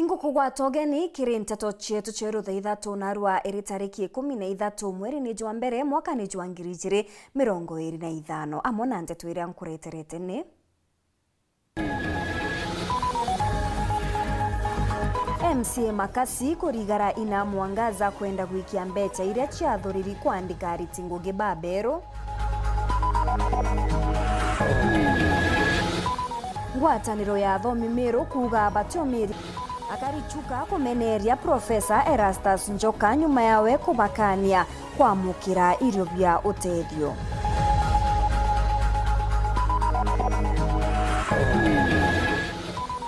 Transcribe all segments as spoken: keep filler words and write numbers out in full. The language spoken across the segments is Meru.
Ngukugwata ugeni kiri nteto cietu cia rutha ithatu narua iri tariki ikumi na ithatu mweri ni jwa mbere mwaka ni jwa ngiri ijiri mirongo iri na ithano, amwe na nteto iria nkureterete ni: M C A Makasi kurigara Ina Mwangaza kwenda gwikia mbecha iria ciathuriri kwandika ariti ngugi baberu. Ngwataniro ya athomi Meru kuuga batiumiri. Akari Chuka kumeneria Profesa Erastus Njoka nyuma yawe kubakania kwamukira irio bia utethio.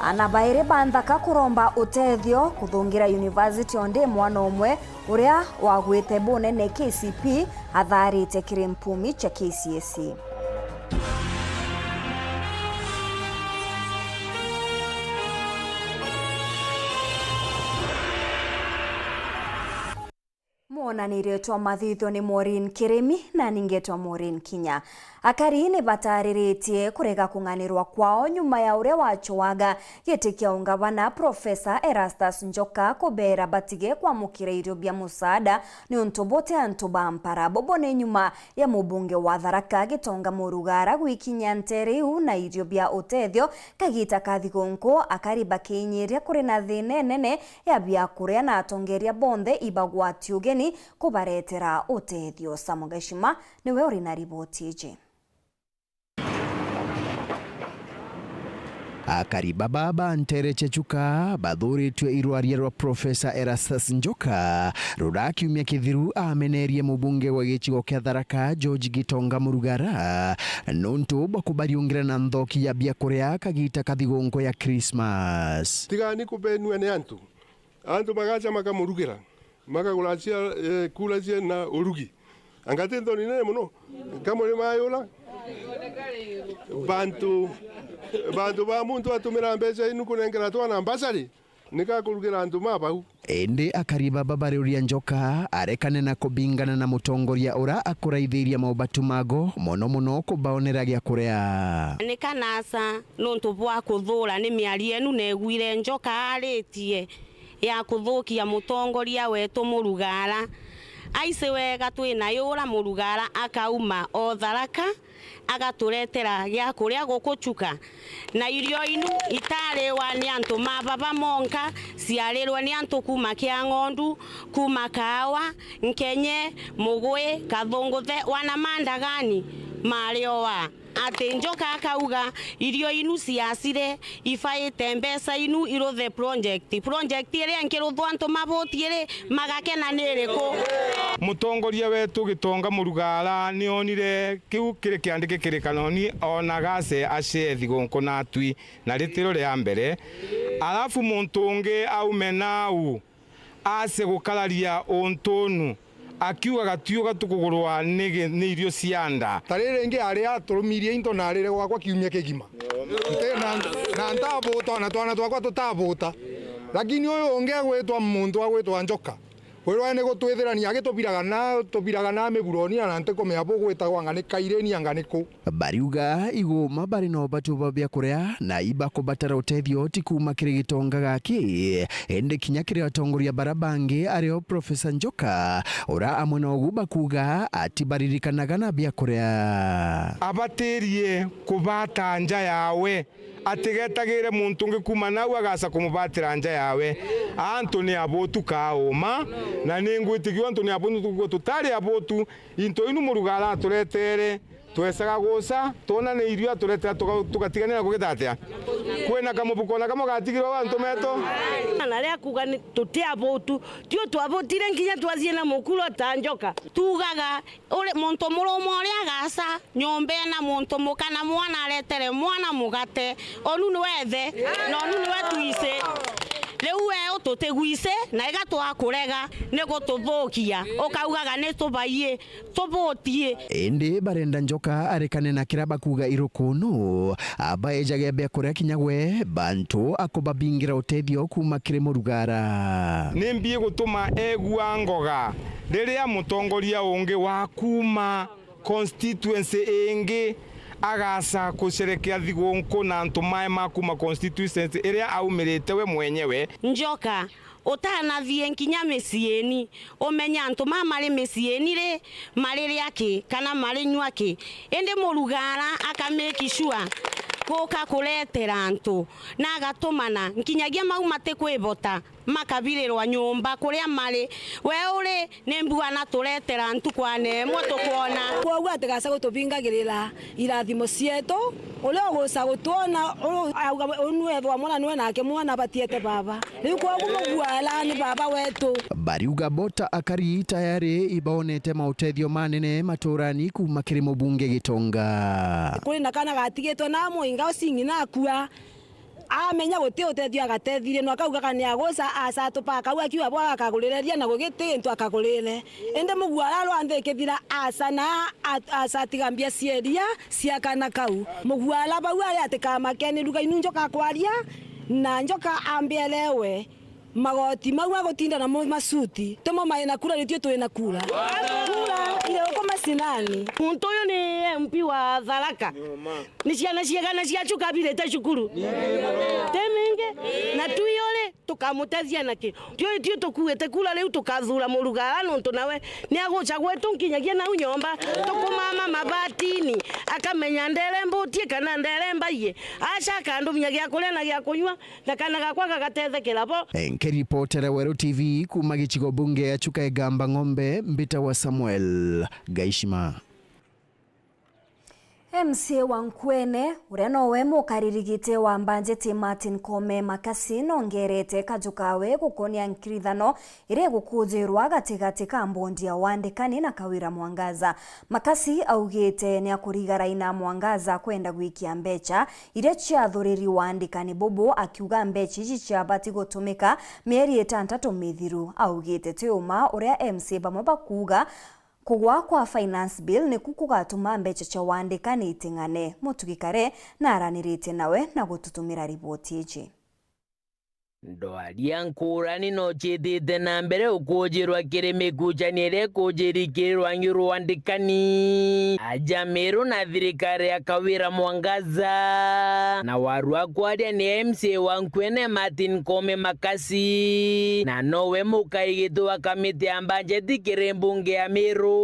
Ana bairi ba nthaka kuromba utethio kuthungira university o ndi mwana umwe uria wagwite bunene K C P atharite kiri mpumi cia K C S E. Mwonanirie twa mathithio ni Maureen Kirimi, na ningetwa Maureen Kinya. Akari ni batariritie kurega kung'anirwa kwao nyuma ya uria wacoaga giti kia ungavana Profesa Erastus Njoka kubera batige kwamukira irio bia musaada niuntu buti antu ba mpara. Bobo ni nyuma ya mubunge wa Tharaka Gitonga Murugara gwikinyia ntere iu na irio bia utethio kagita ka thigunku, akari bakiinyiria kuri na thina inene ya biakuria na atongeria bonthe ibagwati ugeni kubaretera utethio. Sam Gashima niwe uri na riboti iji. Akari baba ba ntere cia Chuka bathuritue irwaria rwa Profesa Erastus Njoka, ruria kiumia kithiru amenerie mubunge wa gicigo kia Tharaka, George Gitonga Murugara, nuntu bwa kubariungira na nthoki ya biakuria kagita ka thigunku ya Christmas. Tigani kubenua ni antu. Antu magacha makamurugira, makagura cia, eh, kura cia na urugi. Anga ti nthoni nene mono? Kamuri mayura? Bantu, bantu ba muntu atumira mbecha inu kunengera twana mbacari, ni gakurugira antu ma bau. Indi akari baba bariuria Njoka arekane na kubingana na mutongoria ura akuraithiria maubatu mago, mono mono kubaonera gia kuria. Ni kanasa nuntu bwa kuthura ni miario enu neguire Njoka aritie ya kuthukia mutongoria wetu Murugara. Aici wega twina yura Murugara akauma o Tharaka, agaturetera gia kuria guku Chuka. Na irio inu itariwa ni antu ma baba monka, ciarirwe ni antu kuma Kiang'ondu, kuma Kaawa, Nkenye, Mugwi, Kathunguthe, wana Mandagani, marioa. Ati Njoka akauga irio inu ciacire ibaite mbeca inu iruthe project. Project iria nkiruthwa antu mabutie ri, magakena ni iriku? Mutongoria wetu Gitonga Murugara nionire kiu kiri kiandiki kiri kanoni, onaga ace acee thigunku natwi na ritiro ria mbere. Alafu muntu ungi aume nau ace gukararia untunu, akiuga gatiuga tukugurwa ni gi-, ni irio cia nda. Ta riri ringi aria aturumirie into na arire gwakwa kiumia kigima. Nti-, na, na ntabuta, ona twana twakwa tutabuta. Lakini uyu ungi agwitwa muntu agwitwa Njoka, wirwa ni gutwithirania agitubiraga na, tubiraga na miburoni, na ntikumenya bugwitagwa anga ni Kaireni anga ni ku. Bariuga iguma bari na ubatu bwa biakuria na ibakubatara utethio ti kuuma kiri Gitonga gaki, indi kinya kiri atongoria bara bangi, ario Profesa Njoka, ura amwe nogu bakuuga atibaririkanaga na biakuria. Abatirie kubata nja yawe, atigetagire muntu ungi kuuma nau agaca kumubatira nja yawe. Antu ni abotu kaa uma, na ni ngwitikia antu ni abotu, tutari abotu, into inu Murugara aturetere, twecaga guca, twona ni irio aturetera, tuga-, tugatigania na kugita atia? Kwina kamubuko na kamwe gatigirwe wa antu metu? Na ria kuuga ni tuti abotu, tio twabotire nginya twathie na mukuro ta Njoka. Tuugaga, uri muntu murumwe uria agaca nyomba ina muntu muka na mwana aretere mwana mugate, onu niwe ithe, na onu niwe twici. Riu we ututigwici, na iga twakurega, ni gututhukia, ukaugaga ni tubaii. Tubutie. Indi barenda Njoka arekane na kiria bakuuga irukunu, abaejage biakuria kinya gwe, bantu akubabingira utethio kuuma kiri Murugara. Ni mbi igutuma egua ngoga riria mutongoria ungi wa kuuma constituency ingi Agaca kusherekea thigunku na antu mae ma kuma constituency iria aumirite we mwenyewe. Njoka, utanathie nkinya miciini, umenye antu ma mari miciini ri, mari ria ki, kana mari nyua ki. Indi Murugara aka make sure kuka kuretera antu, na agatumana nkinyagia mau matikwivota, makabirirwa nyomba kuria mari. We uri ni mbua na turetera ntuku ana imwe tukwona. Kwoguo atigaca gutubingagirira irathimo cietu. Uria uguca gutwona, uru-, auga we, uu niwe ethwa mwana niwe nake mwana abatiete baba. Riu kwoguo Mugwala ni baba wetu. Bariuga Bota akari tayari ibonete mautethio manene maturani kuma kiri mubunge Gitonga. Kuri na kana gatigitwe na muinga ucingi nakua. Amenya guti utethio agatethirie, no akauga kana ni aguca, aca atupaka au akiuga bwa akagurire iria na gugiti gintu akagurire. Indi Mugwala arwa nthi ikithira, aca na a-, aca atiga mbia cia iria cia kana kau. Mugwala bau ari atikamake ni ruga inu njoka kwaria, na njoka ambiere we. Magoti mau ma gutinda namo macuti, timo mai na kura, nitui twi na kura. Kura iri uku macinani. Muntu uyu ni M P wa Tharaka. Ni ciana ciigana ciacu kabirite cukuru? Ti mingi. Na tui uri tukamutethia naki? Tui, tui tukuite kura, riu tukathura Murugara nontu nawe ni aguca gwetu nkinyagia nau nyomba. Tukumama mabatini, akamenya ndere mbutie kana ndere mbaie. Aca akandumia gia kuria na gia kunyua. Na kana gakwa gagatethekera bo. Nkiripotera Weru T V kuma gicigo bunge ya Chuka Igamba Ng'ombe, mbita wa Samuel Gaishima. M C A wa Nkuene, uria nowe mukariri giti wa mbanjeti Martin Koome Makasi, nongerete kaju kawe gukonia nkirithano iria igukujirwa gatigati ka mbondi ya wandikani na Kawira Mwangaza. Makasi augite ni akuriga Raina Mwangaza kwenda gwikia mbecha iria ciathuriri wandikani bubu, akiuga mbecha iji ciabati gutumika mieri itantatu mithiru. Augite ti uma uria M C A bamwe bakuuga kugwa kwa finance bill niku kugatuma mbecha cia wandikani iting'ane. Mutugi Kare naraniritie nawe na gututumira riboti iji. Ndwaria nkurani no ciitite na mbere ukujirwa kiri mikucania iria ikujiri kiri rwangi rwa wandikani, aja Miru na thirikari ya Kawira Mwangaza. Na warua kwaria ni M C A wa Nkuene Martin Koome Makasi, na nowe mukaigiti wa kamiti ya mbanjeti kiri mbunge ya Miru,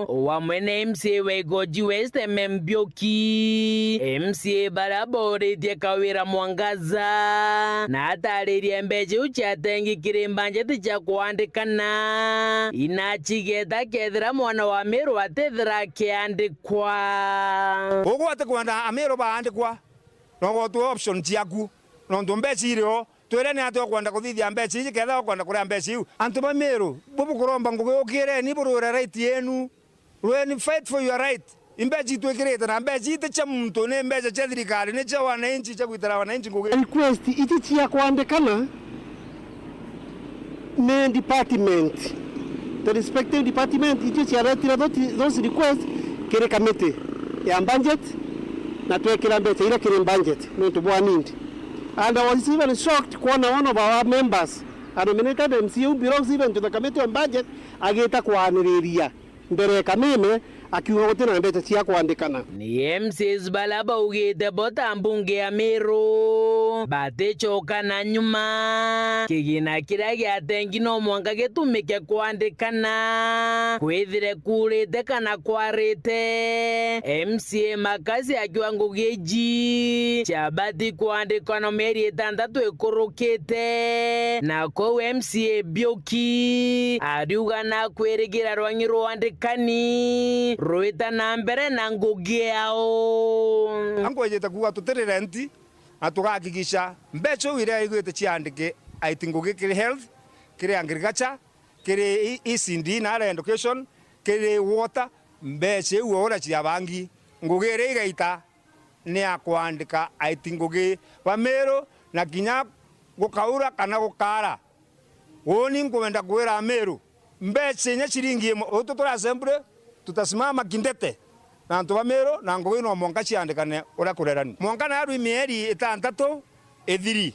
o amwe na M C A wa Igoji West M M Mbiuki. M C A baria bauritie Kawira Mwangaza na ataririe mbecha iu ciatengi kiri mbanjeti cia kwandikana, inacigeta kethira mwana wa Miru atithira akiandikwa. Ugwate kwenda Amiru baandikwa, no gotwe option ciaku, nontu mbecha irio. Twire ni atia ukwenda kuthithia mbecha iji, kethira ukwenda kuria mbecha iu? Antu ba Miru, bu bukuromba ngugi, ukireni burwire right yenu. Rweni, fight for your right. Imbecha itwikirite na mbecha iti cia muntu, ni mbecha cia thirikari, ni cia wananchi, cia gwitira wananchi ngugi. Request iti cia kwandikana ni department. The respective department itio ciaretire those, those requests kiri kamiti ya budget, na twekira mbecha iria kiri budget nontu bwa need. And I was even shocked kwona one of our members, a nominated M C A who belongs even to the committee on budget, agita kwaniriria mbere ya Kameme akiuga guti na mbecha cia kwandikana. Ni M C As baria baugite bo ta mbunge ya Miru baticoka na nyuma. Kigina kiria giatengi no mwanka gitumike kwandikana, kwithire kuurite kana kwarite. M C A Makasi akiuga ngugi iji ciabati kwandikwa na mieri itantatu ikurukite, na kou M C A Mbiuki ariuga nakwirigira rwang'i rwa wandikani rwita na mbere na ngugi yao. Ankwijite kuuga tutiri renti, na tugahakikisha mbecha iu iria igwite ciandike aiti ngugi kiri health, kiri agriculture, kiri E-, E C D na ara education, kiri water, mbecha iu o uria ciabangi, ngugi iria igaita ni ya kwandika aiti ngugi ba Miru, na kinya gukaura kana gukara. Uuni nkwenda kwira Amiru, mbecha inya ciringi imwe, utu turi assembly, tutasimama kindete na antu ba Miru, na ngugi no mwanka ciandikane uria kurerani. Mwanka naarwi mieri itantatu ithiri,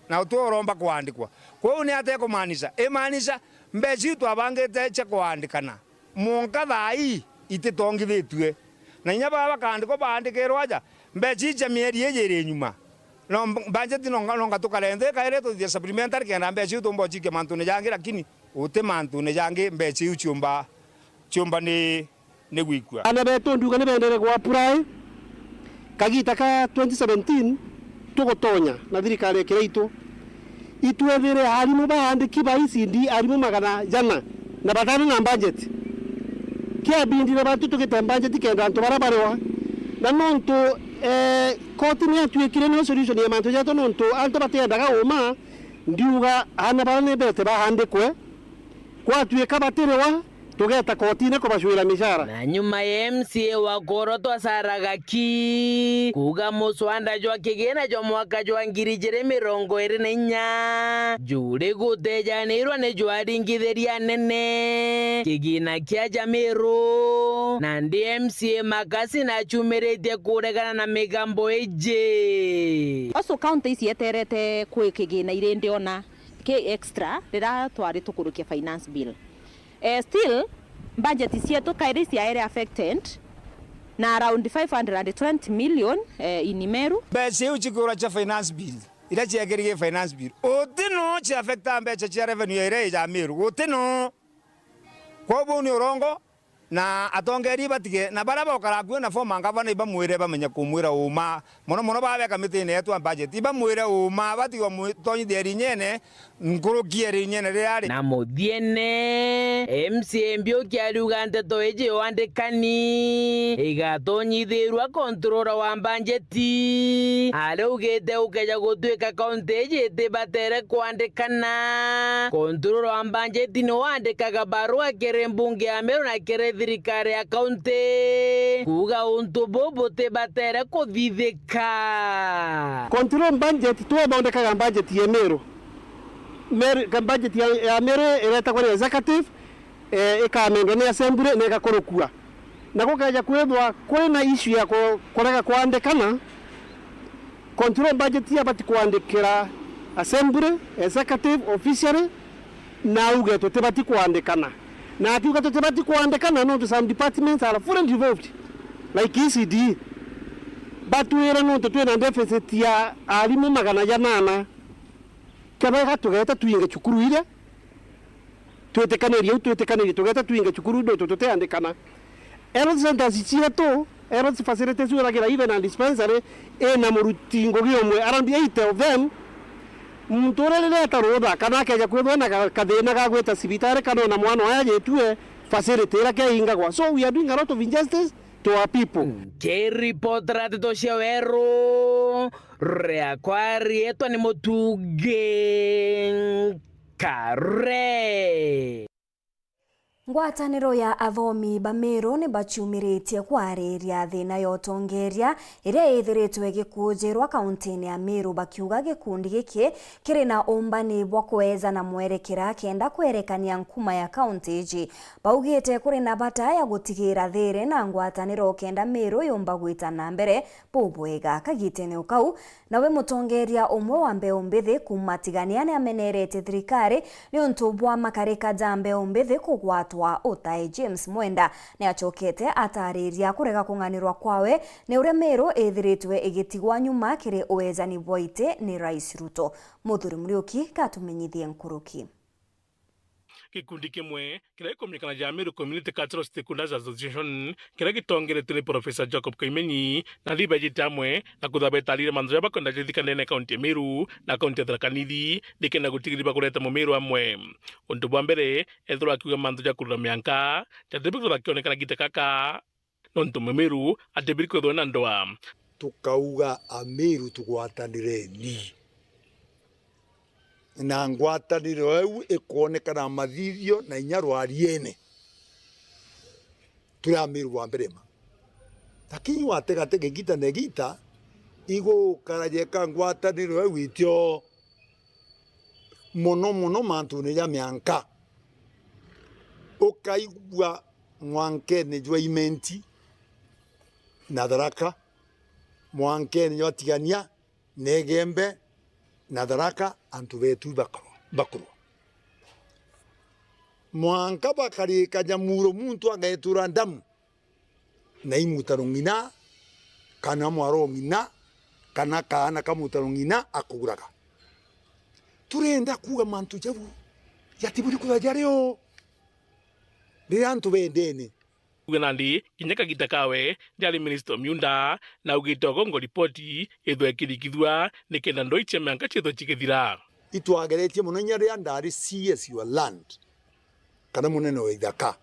na utu uromba kwandikwa. Kwou ni atia ikumaanisha? Imaanisha mbecha iu twabangite cia kwandikana mwanka thaa ii ititongithitue, Na inya baa bakaandikwa baandikirwa aja, mbeca ii cia mieri iji iri nyuma. No mb-, budget no nga-, no nga tukare nthi kairi tuthithie supplementary kenda mbeca iu tumba ucikia mantune jangi, lakini uti mantune jangi mbeca iu ciumba, ciumba ni, ni gwikua. Ana betu ndiuga ni bendere ku apply, kagita ka twenty seventeen tugutonya na thirikari ya Kiraitu. Itwethire arimu baandiki ba E C D arimu magana jana na batano na budget. Kiabindire batu tugite budget kenda antu bara bariwa. Na nontu, eh, koti ni yatuikire niyo solution ya mantu jetu, nontu antu batiendaga uma, ndiuga ana bara ni bete baandikwe, gwatuika batiriwa, tugeta kotine kubacwira micara. Na nyuma ya M C A wa Koro Twasara Gaki kuuga muswanda jwa kigina jwa mwaka jwa ngiri ijiri mirongo iri na inya juri gutejaniirwa ni jwaringithiria anene kigina kia Jamiru, nandi M C A Makasi nachumiritie kuregana na migambo iji. Also county ici eterete kwi kigina iri ndiona ki extra riria twari tukurukia finance bill. Eh, still, budget cietu kairi ciaere affected na around five hundred and twenty million, eh, in Meru. Mbeca iu cikiura cia finance bill, iria ciekirigi finance bill, uti no cia affecta mbeca cia revenue iria ija Meru, uti no. Kwou buu ni urongo, na atongeria batige, na baria baukara akui na former ngavana ibamwire bamenya kumwira uma, mono mono baa be kamitine yetu ya budget, ibamwire uma, batige umutonyithia irinyene, nkuruki ya irinyene riria ari. Na muthiene, M C A Mbiuki ariuga nteto iji ya wandikani igatonyithirua controller wa budget. Ti, araugite gukeja gutuika kaunti iji itibatere kwandikana, controller wa budget ni wandikaga barua kiri mbunge ya Meru na kiri thirikari ya kaunti kuuga untu buu butibatere kuthithika. Controller budget twe thondekaga budget ya Meru. Meru, ka budget ya, ya Meru iretagwa ni executive, eh, ikamendwa ni assembly na igakurukua. Na gukeja kwithwa kuri na issue ya ku-, kurega kwandikana, control budget yabati kwandikira assembly, executive, officially, na auge tutibati kwandikana. Na akiuga tutibati kwandikana, nontu some departments are fully devolved, like E C D. Batwire nontu twina deficit ya arimu magana janana. Kebega tugeta twinge cukuru iria, twitikanirie u, twitikanirie tugeta twinge cukuru nontu tutiandikana. Health centers cietu, health facilities wiragira even a dispensary, ina muruti ngugi umwe, around eighty of them. Muntu uria riria eta rutha, kana akeja kwithwa na ka-, kathina ga gwita cibitari, kana ona mwana oya ajitue, facility iria keingagwa. So we are doing a lot of injustice to our people. Nkiripotera nteto cia weru, riakwa riitwa ni Mutungi Kare. Ngwataniro ya athomi ba Meru ni baciumiritie kwariria thina ya utongeria iria ithiritwe igikuujirwa kauntini ya Meru, bakiuga gikundi giki kiri na umbani bwa kweja na mwerekera kenda kwerekania nkuma ya kaunti iji. Baugite kuri na bata ya gutigira thiri na ngwataniro kenda Meru yumba gwita na mbere bubwega. Kagitene o kau, nawe mutongeria umwe wa mbeu mbithi kuuma Tigania ni amenerete thirikari niuntu bwa makarika ja mbeu mbithi kugwatwa utae. James Mwenda ni acokete atariria kurega kung'anirwa kwawe ni uria Meru ithiritwe igitigwa nyuma kiri uejani bwa iti ni Rais Ruto. Muthuri Muriuki gatumenyithie nkuruki. Gikundi kimwe kiria gikumenyekana ja Meru Community Cultural Stakeholders Association, kiria gitongeretue ni Professor Jacob Kaimenyi, na ni bejite amwe na kutha betarire mantu jaria bakwenda jithika ndene ya kaunti ya Meru na kaunti ya Tharaka Nithi, nikenda gutigiria bakureta Mumeru amwe. Untu bwa mbere, ethirwa akiuga mantu ja kurura mianka jatibiri kwithirwa kionekana gita kaka. Nontu Mumeru atibiri kwithwa na ndwaa. Tukauga Ameru tugwatanireni. Na ngwataniro iu ikwonekana mathithio na inya rwariene. Turi Ameru bwa mbere ma. Lakini wategatega igita na igita, igukara jeka ngwataniro iu itio. Mono mono mantune ja mianka. Ukaigua mwankene jwa Imenti na Tharaka, mwankene jwa Tigania na Igembe na Tharaka, antu betu bakarwa, bakurwa. Mwanka bakarika Nyamuro, muntu agetura ndamu. Na i mutaro ng'ina, kana mwaro ng'ina, kana kaana ka mutaro ng'ina akuguraga. Turenda kuuga mantu jau jatiburi kwithirwa jari o riria antu bendene. Kuuga nandi, kinya kagita kawe, ndiari minister o miunda, na augite Ogongo ripoti ithwe ikirikithua, nikenda ndwai cia mianka ciithwe cikithira. Itwageretie mono inya riria ndari C S wa land, kana munene wa ithaka.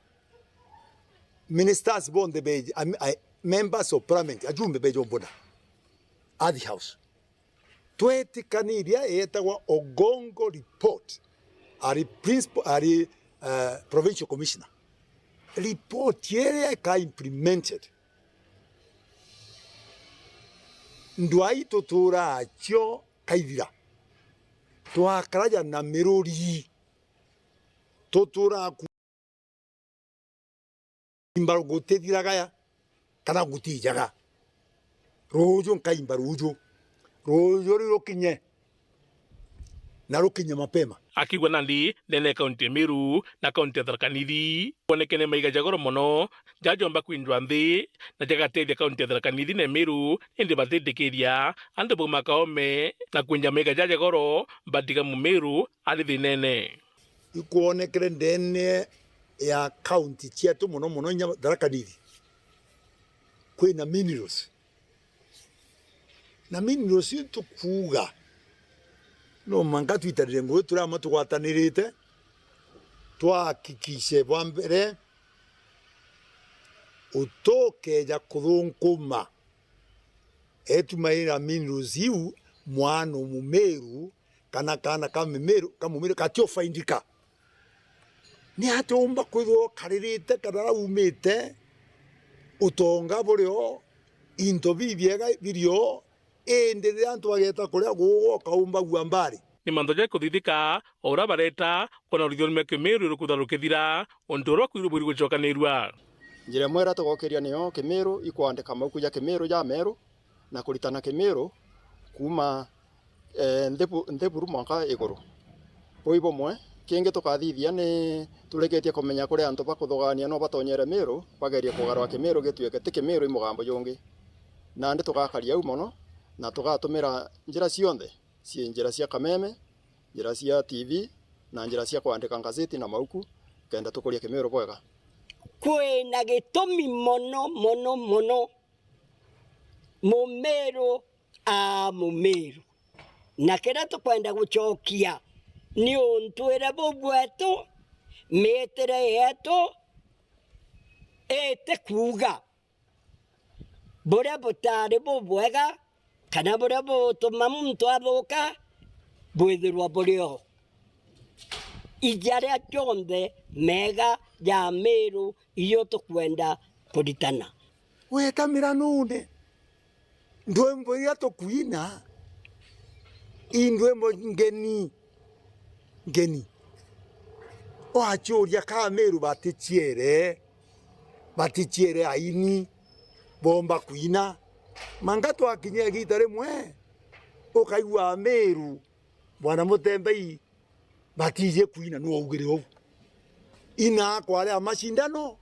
Ministers bonthe beji, am-, a-, members of parliament, ajumbe beji ombona. At the house. Twetikanirie yetagwa Ogongo report. Ari principal, ari, eh, provincial commissioner. Report iria ika implemented. Ndwai tuturaa cio kaithira. Twakaraja na miruri. Tuturaa ku- imbaru gutithiraga ya, kana gutijaga. Ruuju nkaimba ruuju. Ruuju riu rukinye, na rukinye mapema. Akiuga nandi, ndene ya kaunti ya Meru na kaunti ya Tharaka Nithi, kwonekene maiga ja goro mono, jajomba kwinjwa nthi, na jagatethia kaunti ya Tharaka Nithi na Meru, indi batitikiria antu bauma kaome, na kwinja maiga jaja goro, batiga Mumeru ari thinene. Ikwonekere ndene ya kaunti cietu mono mono inya Tharaka Nithi, kwina minerals. Na minerals iu tukuuga, no mwanka twitanire ngugi turia amwe tugwatanirite, twahakikishe bwa mbere, utukeja kuthunkuma etumaira minerals iu, mwana Mumeru kana kaana ka Mimeru, ka Mumeru, gatiofaindika. Ni atia umba kwithirwa ukaririte kana raumite utonga buri o, into bibiega biri o, indi riria antu bageeta kuria guuga ukaumba gua mbari? Ni mantu ja kuthithika, o uria bareta kwona ruthioni rwa Kimiru rukutha rukithira, untu uria kwirubwiri gucokanirua. Njira imwe iria tugokiria niyo Kimiru ikwandika mauku ja Kimiru ja meru, na kuritana Kimiru kuuma, eh, nthi bu-, nthi buru mwanka iguru. Buu i bumwe. Kingi tukathithia ni turikitie kumenya kuri antu bakuthugania no batonyere Miru, bagerie kugarwa Kimiru gituike ti Kimiru i mugambo jungi. Nandi tugakaria au mono, na tugatumira njira cionthe, cii njira cia kameme, njira cia T V, na njira cia kwandika ngazeti na mauku, kenda tukurie Kimiru bwega. Kwina gitumi mono, mono, mono. Mumiru aa Mumiru. Na kiria tukwenda gucokia ni untu iria bubwetu, miitire yetu iti kuuga buria butari bubwega, kana buria butuma muntu athuka, bwithirwa buri o. Ijaria jonthe mega ja Miru iyo tukwenda kuritana. Weta miranune, ndwimbo iria tukwina, i ndwimbo ngeni, ngeni. Wacuria ka Miru baticiere, baticiere aini bomba kwina. Manga twakinya igita rimwe, ukaigua Miru, Bwana Mutembei, batiji kwina, nu waugire uu? Inaa kwari a macindano,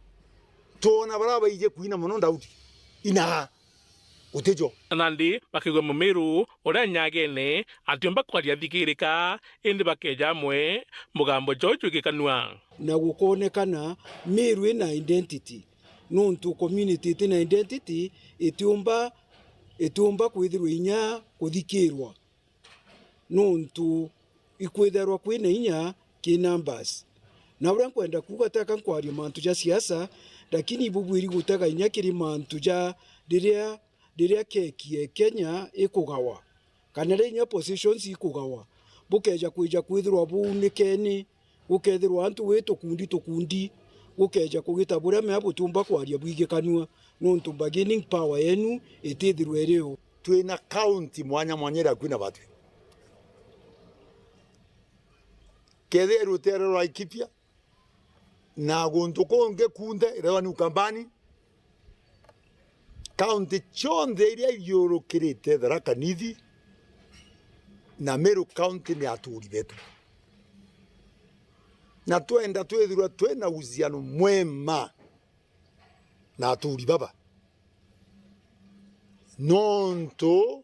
twona baria baiji kwina mono Daudi. Inaa, gutijo. Na nandi bakaigua Mumiru uria nyagene atiumba kwaria athikirika, indi bakeja amwe, mugambo jwao jwi gikanua. Na gukoonekana Miru ina identity, nontu community itina identity itiumba, itiumba kwithirwa inya kuthikirwa. Nontu ikwithairwa kwina inya ki numbers. Na uria nkwenda kuuga, teka nkwaria mantu ja siasa, lakini ibubwiri gutega inya kiri mantu ja riria, riria keki ya Kenya ikugawa, kana riria inya positions ikugawa, bukeja kwija kwithirwa buunikene, gukethirwa antu wi tukundi tukundi, gukeja kugita buria mea butiumba kwaria bwigikanua, nontu bargaining power yenu itithirwa iri o. Twina county mwanya mwanya iria kwina batwi. Kethira rutere rwa Laikipia, na guntu kungi kunthe irewa ni Ukambani, county cionthe iria ithiurukirite Tharaka Nithi, na Meru County ni aturi betu. Na twenda twithirwa twina uhusiano mwema na aturi baba. Nontu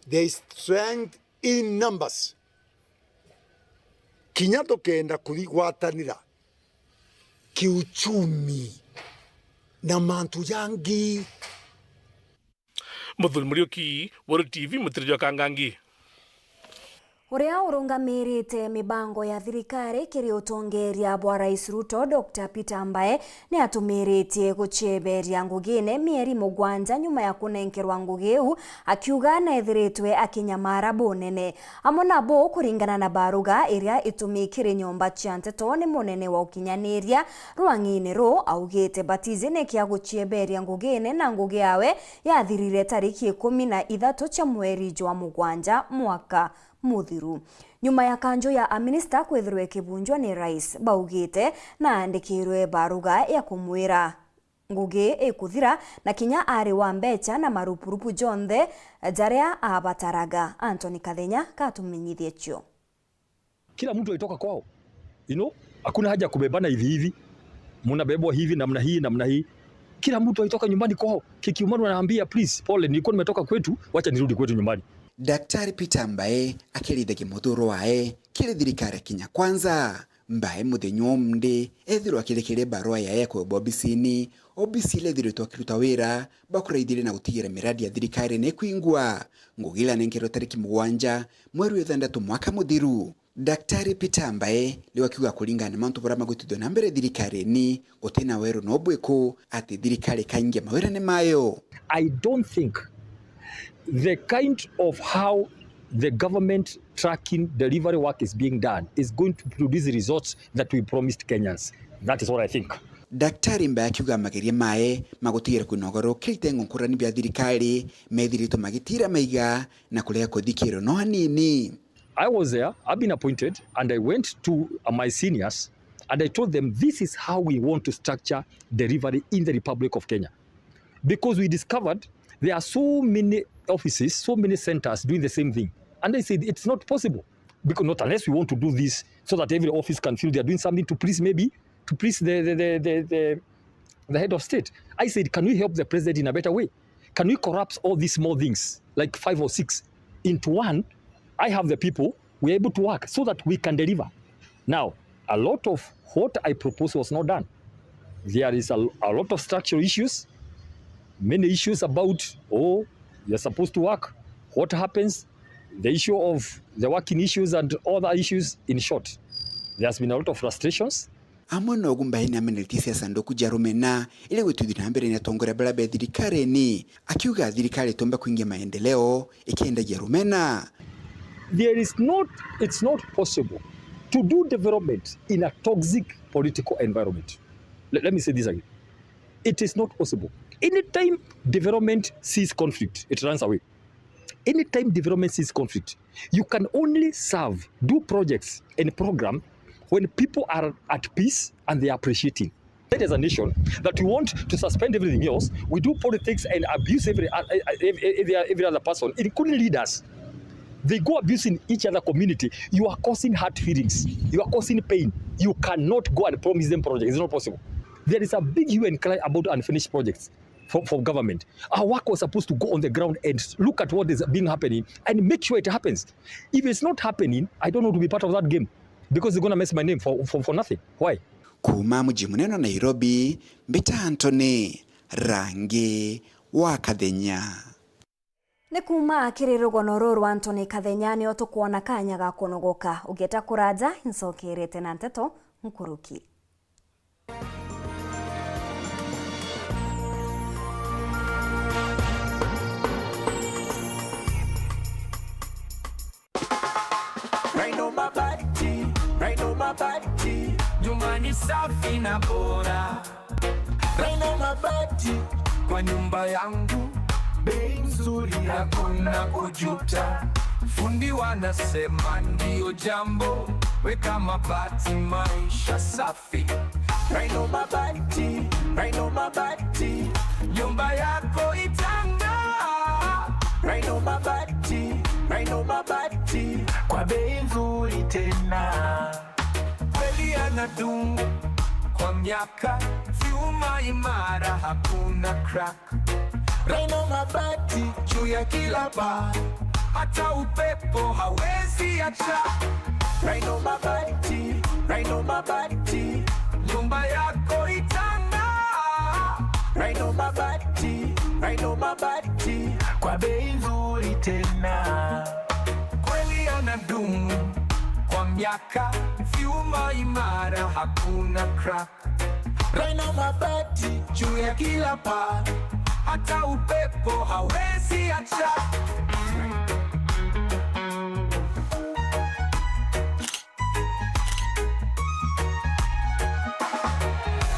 there is strength in numbers. Kinya tukenda kuthi gwatanira kiuchumi na mantu jangi. Muthuri Muriuki, Weru T V, Mutiri jwa Kangangi. Uria urungamirite mibango ya thirikari kiri utongeria bwa Rais Ruto, Doctor Peter Mbae, ni atumiritie gucieberia ngugine mieri mugwanja nyuma ya kunenkerwa ngugi iu, akiuga neethiritwe akinyamara bunene. Amwe nabo, kuringana na baruga iria itumikire nyomba cia nteto ni munene wa ukinyaniria rwang'ini ruu, augite Batizi ni kia gucieberia ngugine na ngugi yawe yathirire tariki ikumi na ithatu cia mweri jwa mugwanja mwaka muthiru. Nyuma ya kanju ya aminista kwithirwa ikibunjwa ni rais, baugite naandikirwe baruga ya kumwira ngugi ikuthira na kinya ari wa mbecha na marupurupu jonthe jaria abataraga. Anthony Kathenya katumenyithie cio. Kila mtu alitoka kwao. You know, hakuna haja ya kubebana hivi hivi. Mnabebwa hivi, namna hii, namna hii. Kila mtu alitoka nyumbani kwao. Kikiumanu anaambia, "Please, pole, nilikuwa nimetoka kwetu, wacha nirudi kwetu nyumbani." Daktari Peter Mbae akirithagia muthuro wae kiri thirikari ya Kenya Kwanza. Mbae muthenya umndi ethirwa akirekeria barua yae ya kwebwa obisini, obisi iria ithiritwe akiruta wira bakuraithiria na gutigira miradi ya thirikari ni kwingwa. Ngugi iria anenkerwe tariki mugwanja mweri wa ithanthatu mwaka muthiru. Daktari Peter Mbae riu akiuga kuringana na mantu baria magwitithua na mbere thirikarini, gutina weru no bwiku ati thirikari ikaingia mawirane mayo. I don't think the kind of how the government tracking delivery work is being done is going to produce the results that we promised Kenyans. That is what I think. Daktari Mbae akiuga mageria mae ma gutigira kwina ugarurukire itengo nkurani bia thirikari methiritwe magitira maiga na kurega kuthikirwa no hanini. I was there, I've been appointed, and I went to, uh, my seniors and I told them, "This is how we want to structure delivery in the Republic of Kenya." Because we discovered there are so many offices, so many centers doing the same thing. And I said, "It's not possible. Because not unless we want to do this so that every office can feel they are doing something to please, maybe, to please the, the, the, the, the, the head of state." I said, "Can we help the president in a better way? Can we corrupt all these small things, like five or six, into one? I have the people, we are able to work so that we can deliver." Now, a lot of what I proposed was not done. There is a, a lot of structural issues, many issues about, oh, you're supposed to work, what happens, the issue of the working issues and other issues. In short, there has been a lot of frustrations. Amwe nogu Mbae ni ameneretie cia sanduku ja rumena iri gwitithua na mbere ni atongoria baria be thirikarine, akiuga thirikari itiumba kuingia maendeleo ikiendagia rumena. There is not, it's not possible to do development in a toxic political environment. Let, let me say this again. It is not possible. Anytime development sees conflict, it runs away. Anytime development sees conflict, you can only serve, do projects and program when people are at peace and they are appreciating. That as a nation, that we want to suspend everything else, we do politics and abuse every, uh, uh, every, every, every other person, including leaders. They go abusing each other community. You are causing hurt feelings. You are causing pain. You cannot go and promise them projects. It's not possible. There is a big hue and cry about unfinished projects for, for government. Our work was supposed to go on the ground and look at what is being happening and make sure it happens. If it's not happening, I don't want to be part of that game because they're gonna mess my name for, for, for nothing. Why? Kuuma muji munene wa Nairobi, mbita Anthony Rangi wa Kathenya. Ni kuuma kiri rugono ruru rwa Anthony Kathenya nio tukwona kanya ga kunogoka. Ugieta kuraja, incokerete na nteto nkuruki. Rhino Mabati, Rhino Mabati, nyumba ni safi na bora. Rhino Mabati, kwa nyumba yangu, bei nzuri, hakuna kujuta. Fundi wanasema ndio jambo, weka mabati, maisha safi. Rhino Mabati, Rhino Mabati, nyumba yako itang'aa. Rhino Mabati, Rhino Mabati, kwa bei nzuri tena. Kweli yanadumu kwa miaka, vyuma imara, hakuna crack. Rhino mabati juu ya kila paa, hata upepo hawezi acha. Rhino mabati, Rhino mabati, nyumba yako itang'aa. Rhino mabati, Rhino mabati, kwa bei nzuri tena. Kweli yanadumu kwa miaka, vyuma imara, hakuna crack. Rhino mabati juu ya kila paa, hata upepo hawezi acha.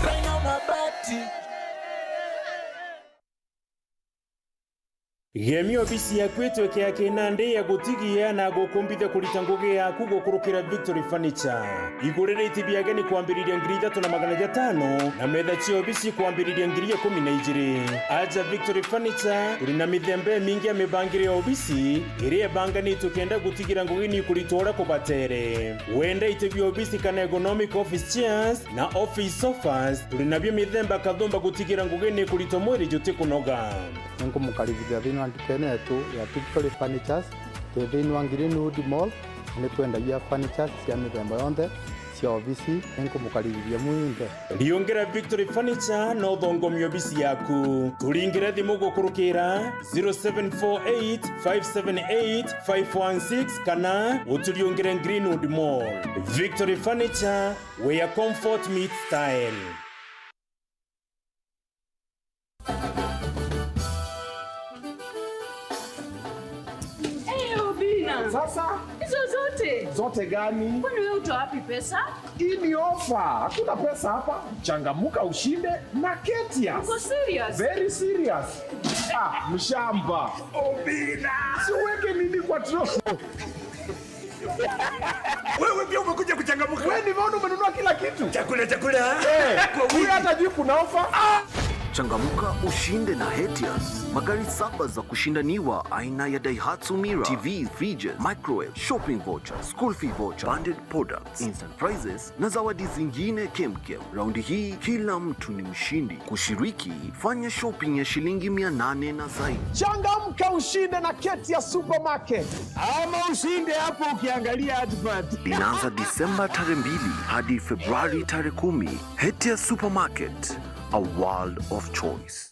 Rhino mabati. Gemia obisi yaku itweke ya kinandi ya gutigia na gukumbithia kurita ngugi yaku gukurukira Victory Furniture. Igurire iti bia ageni kwambiriria ngiri ithatu na magana jatano na metha cia obisi kwambiriria ngiri ikumi na ijiri. Aja Victory Furniture, turi na mithemba imingi ya mibangire ya obisi iria ibanganitwe kenda gutigira ngugi ni kuritwa uria kubatere. Wenda iti bia obisi kana ergonomic office chairs na office sofas, turi nabio mithemba kathumba gutigira ngugi ni kuritwa mwiri jutikunoga. Ninkumukaribithia thiini wa ndukene yetu ya Victory Furnitures. Twi thiini wa Greenwood Mall, na ni twendagia furnitures cia mithemba yonthe cia obisi. Ninkumukaribithia mwinthe. Riungira Victory Furniture na uthongomie obisi yaku. Turingire thimu gukurukira zero seven four eight five seven eight five one six kana uturiungire Greenwood Mall. Victory Furniture, where comfort meets style. Hey, Obina. Sasa? Hizo zote? Zote gani? Kwani wewe utoa wapi pesa? Hii ni ofa. Hakuna pesa hapa. Changamuka ushinde na Ketias. Uko serious? Very serious. Ah, mshamba. Obina. Si uweke nini kwa tro- Wewe pia umekuja kuchangamuka. Wewe nimeona umenunua kila kitu. Chakula, chakula. Eh, kwa huyu wingi. Hata juu kuna ofa. Changamuka ushinde na Hetias. Magari saba za kushindaniwa aina ya Daihatsu Mira, T V, fridges, microwave, shopping voucher, school fee voucher, branded products, instant prizes na zawadi zingine kemkem. Raundi hii kila mtu ni mshindi. Kushiriki, fanya shopping ya shilingi mia nane na zaidi. Changamka ushinde na Ketias Supermarket. Ama ushinde hapo ukiangalia advert. Inaanza Disemba tarehe mbili hadi Februari tarehe kumi. Hetias Supermarket, a world of choice.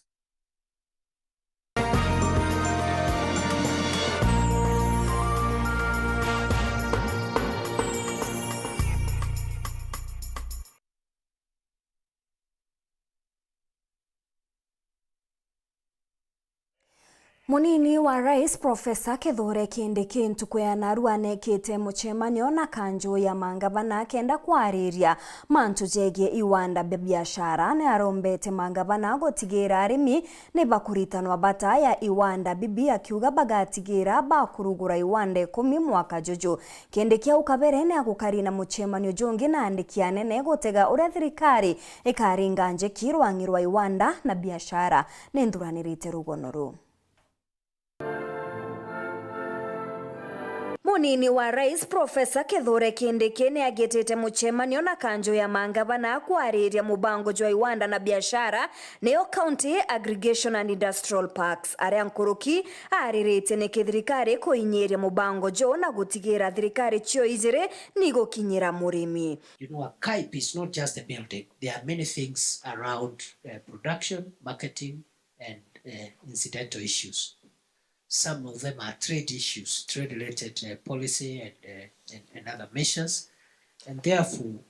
Munini wa Rais Professor Kithure Kindiki ntuku ya narua anekite mucemanio na kanju ya mangavana kenda kwariria mantu jegie iwanda bia biashara. Ni arombete mangavana gutigira arimi ni bakuritanwa bata ya iwanda bibi, akiuga bagatigira bakurugura iwanda ikumi mwaka juju. Kindiki au kabere ni agukari na mucemanio jungi na andiki anene gutega uria thirikari ikaringa njiki rwang'i rwa iwanda na biashara. Ni nthuranirite rugono ruu. Munini wa Rais Professor Kithure Kindiki ni agitite mucemanio na kanju ya mangavana kwariria mubango jwa iwanda na biashara, niyo County Aggregation and Industrial Parks, aria nkuruki ariritie niki thirikari kuinyiria mubango juu na gutigira thirikari cio ijiri ni gukinyira murimi. You know, a KAIP is not just a building. There are many things around, uh, production, marketing, and, uh, incidental issues. Some of them are trade issues, trade-related, uh, policy and, uh, and, and other measures. And therefore,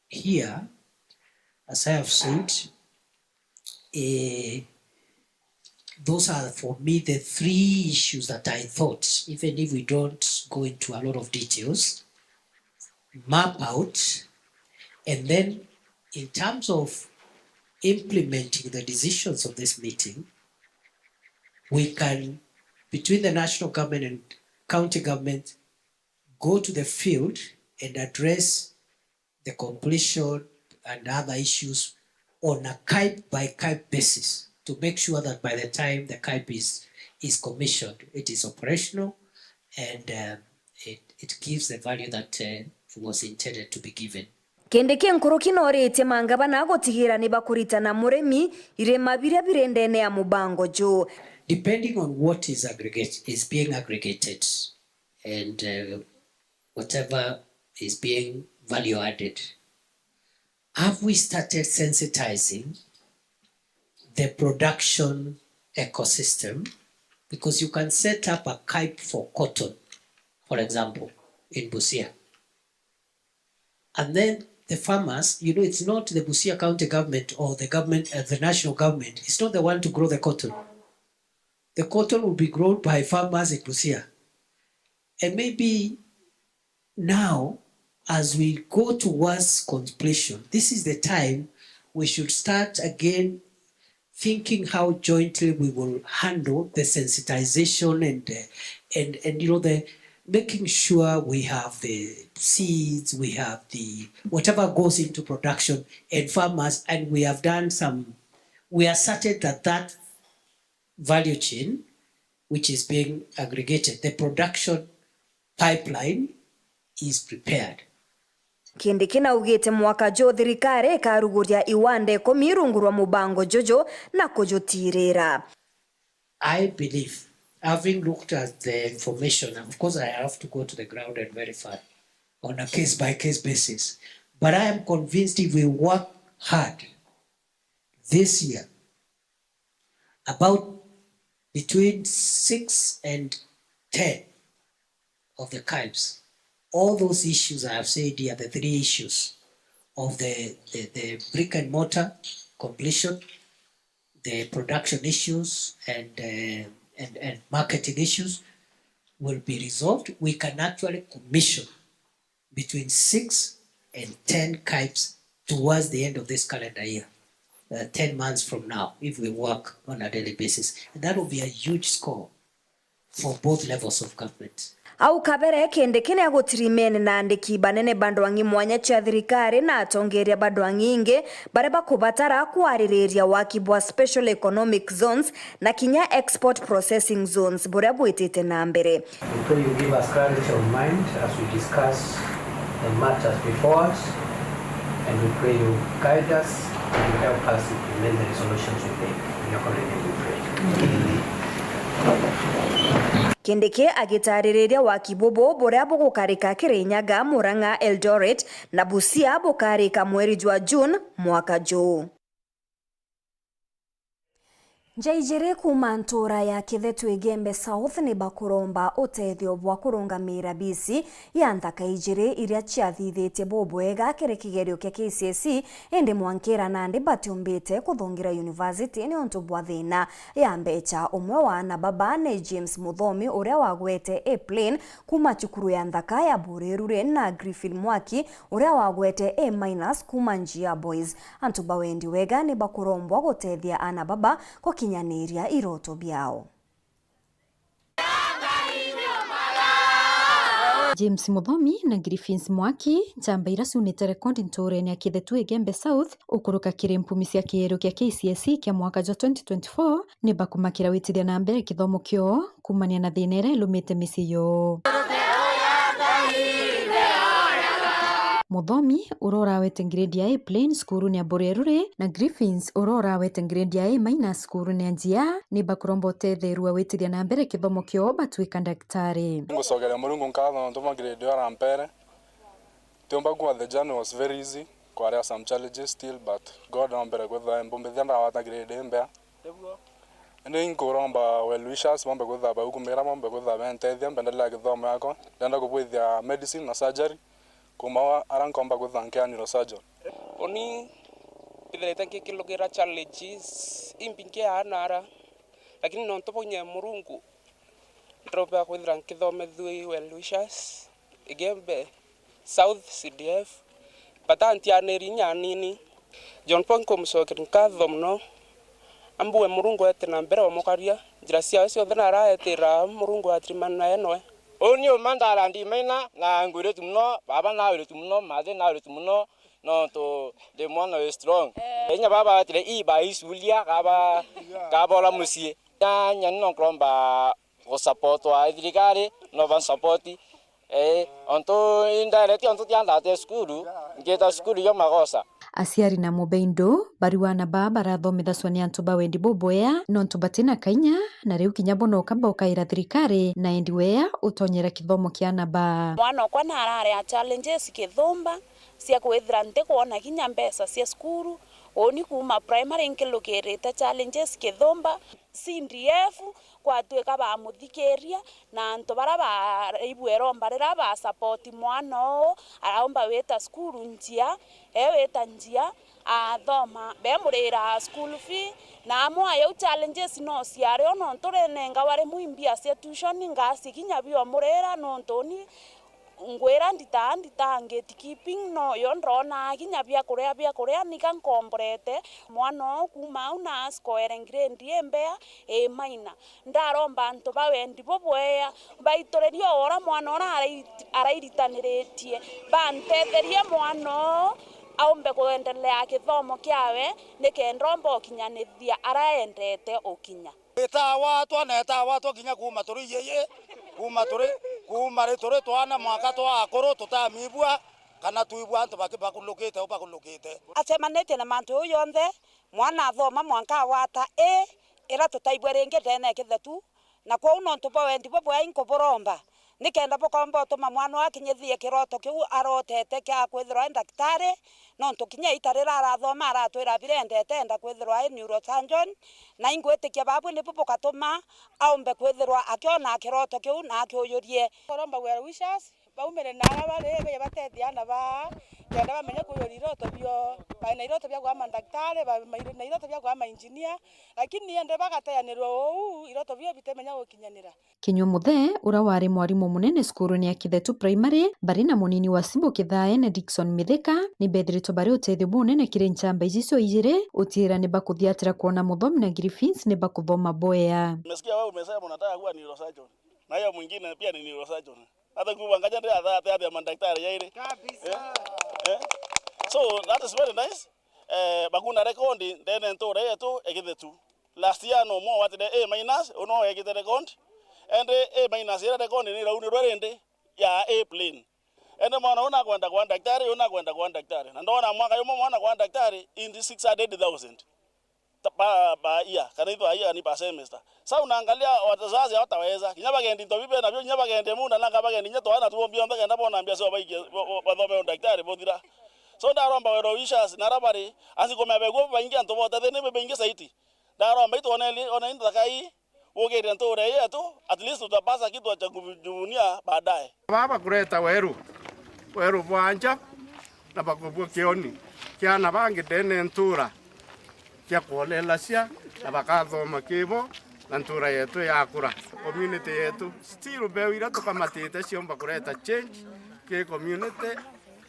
here, as I have said, eh, those are for me the three issues that I thought, even if we don't go into a lot of details, map out, and then in terms of implementing the decisions of this meeting, we can, between the national government and county government, go to the field and address the completion and other issues on a KAIP by KAIP basis to make sure that by the time the KAIP is, is commissioned, it is operational and, um, it, it gives the value that, uh, was intended to be given. Kindiki nkuruki nooritie mangavana gutigira ni bakuritana murimi irima biria biri ndene ya mubango juu. Depending on what is aggregate, is being aggregated and, uh, whatever is being value added, have we started sensitizing the production ecosystem? Because you can set up a KAIP for cotton, for example, in Busia. And then the farmers, you know, it's not the Busia County government or the government, uh, the national government, it's not the one to grow the cotton. The cotton will be grown by farmers in Busia. And maybe now, as we go towards completion, this is the time we should start again thinking how jointly we will handle the sensitization and, uh, and, and, you know, the making sure we have the seeds, we have the whatever goes into production and farmers, and we have done some, we are certain that that value chain which is being aggregated, the production pipeline is prepared. Kindiki naugite mwaka juu thirikari ikaruguria iwanda ikumi rungu rwa mubango juju na kujutirira. I believe, having looked at the information, of course I have to go to the ground and verify on a case by case basis, but I am convinced if we work hard this year, about between six and ten of the KAIPs. All those issues I have said here, the three issues of the, the, the brick and mortar completion, the production issues, and, uh, and, and marketing issues will be resolved. We can actually commission between six and ten KAIPs towards the end of this calendar year, uh, ten months from now, if we work on a daily basis. And that will be a huge score for both levels of government. Au kabere, Kindiki ni agutirimene na andiki banene ba ndwang'i mwanya cia thirikari na atongeria ba ndwang'i ingi baria bakubatara kwaririria waki bwa special economic zones na kinya export processing zones buria bwitite na mbere. We pray you give us clarity of mind as we discuss the matters before us, and we pray you guide us and you help us implement the resolutions we make. In your holy name we pray. Kindiki agitaririria waki bubu buria bugukarika Kirinyaga, Murang'a, Eldoret na Busia bukarika mweri jwa June mwaka juu. Nja ijiri kuuma ntuura ya Kithetwe Igembe South ni bakuromba utethio bwa kurungamiira bisi ya nthaka ijiri iria ciathithitie bubwega kiri kigerio kia K C S E, indi mwankira nandi batiumbite kuthungira university niuntu bwa thina ya mbecha. Umwe wa aana baba ni James Muthomi, uria wagwete A plane kuuma cukuru ya nthaka ya Burerure, na Griffin Mwaki, uria wagwete A minus kuuma Njia Boys. Antu ba wendi wega ni bakurombwa gutethia aana baba gukinyaniria iroto biao. James Muthomi na Griffins Mwaki, njamba iria ciunite rekondi ntuurene ya Kithetwe Igembe South, ukuruka kiri mpumi cia kigerio kia K C S E kia mwaka jwa twenty twenty-four, ni bakumakira witithia na mbere kithomo kioo kuumania na thina iria ilumite micii yoo. Muthomi, uria urawete grade ya A plain cukurune ya Burerure, na Griffins, uria urawete grade ya A minus cukurune ya Njia, ni bakuromba utetheru wa witithia na mbere kithomo kioo batwika ndagitari. Ngucokeria Murungu nkatho nontu bwa grade iyo arampere. Tiumba kuuga the journey was very easy, kwari some challenges still, but God no mbere kwithirwa embumbithia ndagwata grade imbea. Indi inkuromba well wishers bombe kwithirwa baukumira, bombe kwithirwa bentethia, mbendelea kithomo yakwa. Ndenda kubwithia medicine na surgery, kuma wa-, ara nkomba kwithirwa nkia neurosurgeon. Uni mbithirite nkikilugira challenges imbingi aana ara, lakini nontu bwa inya ya Murungu, ndiromba kwithira nkithomethua i well wishers, Igembe South C D F, batantianiri inya anini. John Paul nkumucokeria nkatho mono, ambue Murungu ete na mbere omukaria, njira ciawe cionthe naraetira Murungu atirimana naye noe. Uni uma ndara ndimaina na ngwiritu mono, baba nawiritu mono, mathe nawiritu mono, nontu ndi mwana wi strong. Inya baba atire i ba isulia, kaba, kabora mucii. Nya, nya ni nonkuromba gusupportwa i thirikari, no bansupporti. Ii, ontu indirect ontu tiandatia cukuru, ngiita cukuru yo magosa. Aciari na mubeindu bari wana baa barathomithacwa ni antu ba wendi bubwea, nontu batina kainya, na riu kinya bo noka bokaira thirikari na endi wea utonyera kithomo kia ana baa. Mwana okwa narari a challenges kithumba cia kwithira ntikwona kinya mbeca cia cukuru. Uni kuuma primary nkilukirite challenges kithumba, C D F, kwatwika bamuthikiria, na antu bara baraigua iromba rira ba support mwana uu, araumba wita cukuru njia, e wita njia, athoma, bemuriraa school fee, na amwe ayau challenges no ciari o, nontu rinengawa rimwe imbia cia tuition ngasi kinya biomurira, nontu uni ngwira nditaa, nditaa gatekeeping, noyo ndonaa kinya biakuria, biakuria nika nkomborete. Mwana uu kuuma au na asikoere grade imbea, A minor. Ndaromba antu ba wendi bubwea, mbaituririe o ura mwana ura arai-, arairitaniritie, bantetherie mwana uu aumbe kuendelea kithomo kiawe, nikenda omba ukinyanithia ara endete ukinya. Itawatwa na itawatwa kinya kuuma turi iyiyi, kuuma turi, kuuma ri turi twana mwanka twa akuru tutamibua, kana twibua antu baki-, bakulukite u bakulukite. Acemanitie na mantu jau jonthe, mwana athoma mwanka awata A, ira tutaibua ringi ndene ya kithetu, na kwou nontu bwa wendi bubwea inkuburomba, nikenda bukomba utuma mwana uu akinyithie kiroto kiu arotete kia kwithirwa e ndagitari, nontu kinya ita rira arathoma aratwira birendete enda kwithirwa e neurosurgeon, na ingwitikia babu nibu bukatuma aumbe kwithirwa akiona kiroto kiu na akiujurie. Kuromba well wishers, baumire na ara bari, baje batethia ana baa, kenda bamenya kuyuria iroto bio. Bari na iroto bia kwaa mandagitari, bari na iroto bia kwaa mainjinia, lakini ende bagateanirwa uu, iroto bio bitemenya gukinyanira. Kinyua Muthe, ura wari mwarimu munene cukurune ya Kithetu Primary, bari na munini wa Cibu Kithaene Dickson Mithika, ni bethiritwe bari utethio bunene kiri nchamba iji cio ijiri, utiira ni bakuthiatira kwona muthomi na Griffins ni bakuthoma bwea. Nimesikia wewe umesema unataka kuwa neurosurgeon. Na hiyo mwingine pia ni neurosurgeon. Hata nguvu angaja ndio hata, hata, hata madaktari ya ile. Kabisa. Eh? Eh? So that is very nice. Eh, bakuna record ndene ntura yetu egithe tu. Last year no mo watire A minus, uno egite record. Ende A minus ira record ni rauni rwa rindi ya A plain. Ende mwana una kwenda kwa daktari, una kwenda kwa daktari. Na ndona mwaka yumo mwana kwa daktari in the six hundred thousand. Ta-, ba, ba year, kana itho year ni per semester. Sasa unaangalia wazazi hawataweza. Kinya bagendi nto bibe nabio, kinya bagendi munda nanga bagendi nya twana tuo mbio nthe kenda bona mbia sio baikia, bo-, bo-, bathome udaktari bothira. So ndaromba wero wishers na rabari, ansi kumebe guo baingi antu bote thini baingi saiti. Ndaromba itwone li, ona into takai, ugiria nture yetu, at least tutapasa kitu cha kujivunia baadaye. Baba kureta weru, weru bwa nja, na bakubua kioni kia ana bangi ndene ntura. Kia kwolelacia na bakathoma kibo na ntura yetu yakura. Community yetu still mbeu iria tukamatite ciomba kureta change ki community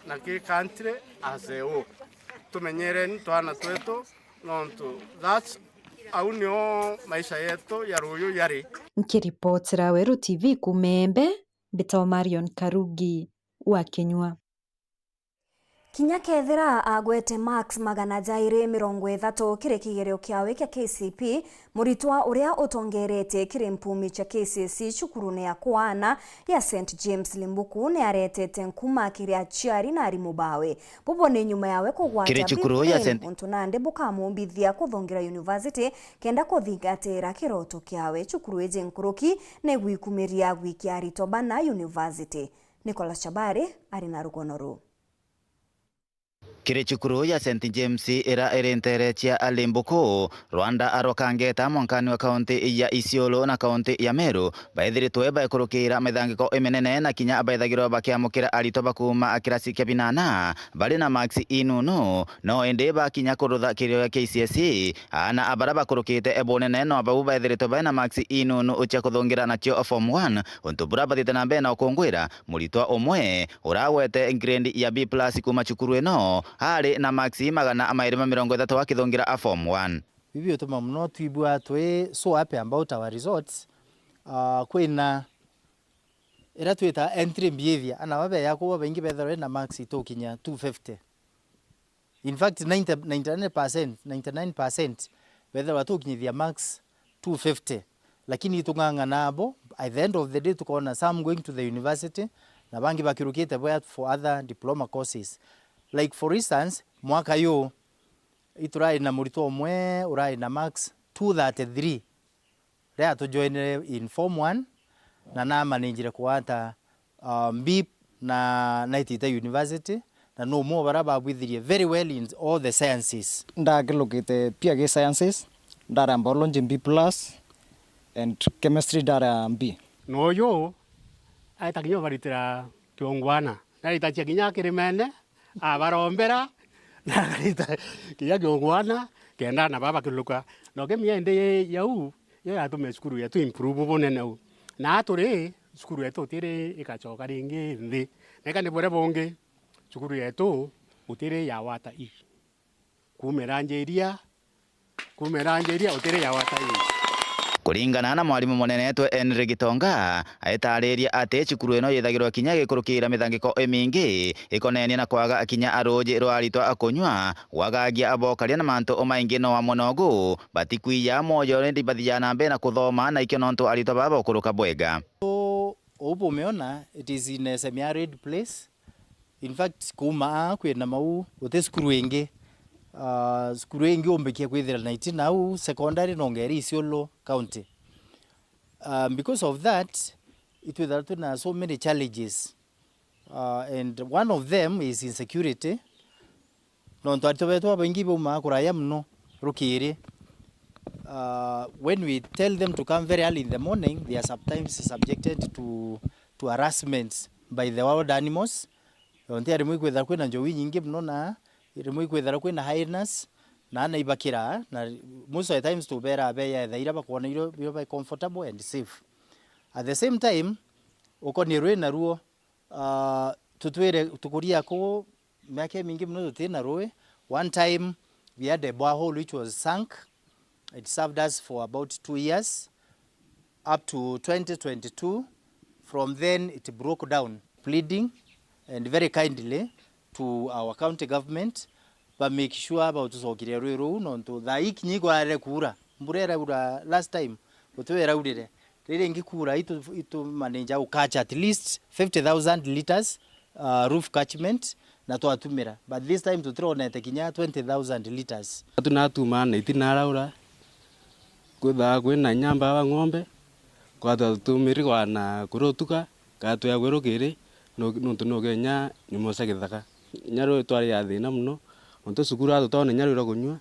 na ki country as a whole. Tumenyereni twana twetu nontu that's, au nio maisha yetu ya ruyu yari. Nkiripotera Weru T V kuuma Embe, mbitagwa Marion Karugi wa Kinyua. Kinya kethira agwete marks magana jairi mirongo ithatu kiri kigerio kiawe kia K C P, muritwa uria utongeretie kiri mpumi cia K C S E cukurune ya kwana ya Saint James Limbuku ni aretete nkuma kiri aciari na arimu bawe. Bubu ni nyuma yawe kugwata kiri cukuru ya B Plain, Saint untu nandi bukamumbithia kuthongera university kenda kuthingatira kiroto kiawe. Cukuru iji nkuruki ni gwikumiria gwikia aritwa bana university. Nicholas Chabari ari na rugono ruu. Kiri cukuru ya Saint James ira iri ntere cia Limbuku, rwanda rwa Kangeta mwankani wa kaunti ya Isiolo na kaunti ya Meru, baithiritwe baikurukira mithangiko iminene na kinya baithagirwa bakiamukira aritwa bakuuma kirasi kia binana bari na marks inunu, no indi bakinya kurutha kigerio gia K C S E, aana a bara bakurukite bunene no babu baithiritwe bari na marks inunu cia kuthungira nacio form one, untu bura bathite na mbere na ukungwira. Muritwa umwe uragwete grade ya B plus kuuma cukuru ino ari na marks magana mairi ma mirongo ithatu akithungira a form one. Bibi utuma muno twibua twi so happy about our results. Ah, kwina ira twita entry behavior, ana babeya kuba baingi bethirwa na marks itukinya two fifty. In fact, ninety, ninety-nine percent, ninety-nine percent bethirwa tukinyithia marks two fifty. Lakini itung'ang'ana abo, at the end of the day, tukoona some going to the university, Na bangi bakirukite bwea for other diploma courses. Like for instance, mwaka yu iturari na muritwa umwe urari na marks two thirty-three. Riria atujoinire in form one, na namaningire kugwata, um, B na naitite university, na ni umwe wa baria babwithirie very well in all the sciences. Ndakilukite pia gi sciences, ndara biology B plus and chemistry ndara B. Na uyu aita kinya ubaritira kiungwana, naitacia kinya kirimene, abarombera, na akarita kinya kiungwana, kenda na baba bakiluka. Na uke miende yau, yo yatume cukuru yetu improve bunene u. Na turi, cukuru yetu utiri igacoka ringi nthi. Neka ni buria bungi, cukuru yetu utiri ya wata i. Kumira njiria, kumira njiria utiri ya wata i. Kuringana na mwarimu munene wetu Henry Gitonga, aitariria ati cukuru ino yithagirwa kinya gikurukira mithangiko imingi ikonenie na kwaga kinya aruji rwa aritwa a kunyua, gwagagia abokaria na mantu umaingi no amwe nogu batikwiya mwoyo rindi bathiaga na mbere na kuthoma na ikio nontu aritwa baba bakuruka bwega. So, uu bumeona, it is in a semi-arid place. In fact, kuuma aa kwina mau, guti cukuru ingi. Ah, cukuru ingi umbikia kwithira na itina au, secondary nonga iri Isiolo County. Ah, because of that, itwithira twina so many challenges. Ah, and one of them is insecurity. Nontu aritwa betu babaingi baumaa kuraya mono rukiri. Ah, when we tell them to come very early in the morning, they are sometimes subjected to, to harassments by the wild animals. Nontu rimwe ikwithira kwina njogu inyingi mono na rimwe ikwithira kwina hyenas, na ana ibakira, na most of the times tubera beya ethaira bakwona irio, irio bai comfortable and safe. At the same time, ukoni rwi naruo, ah, tutwire tukuria kuu miaka imingi mono tutina rui. One time we had a borehole which was sunk. It served us for about two years, up to twenty twenty-two. From then it broke down. Pleading and very kindly to our county government, ba make sure bautucokeria rui ruu, nontu thaa ii kinya igwarire kuura. Mbura iraura last time, guti iraurire. Riri ingi kuura, itu, itu manage u catch at least fifty thousand litres, uh, roof catchment, na twatumira. But this time tutironete kinya twenty thousand litres. Atu natumaa na itina araura, kwithaga kwina nyamba wa ng'ombe, kwatwa tumirigwa na kurutuka, gatwea kwi rukiri, nu-, nuntu nuge inya nyumo cia githaka. Inya ruu twari ya thina mono, nontu cukuru atutona inya ruu rwa kunyua,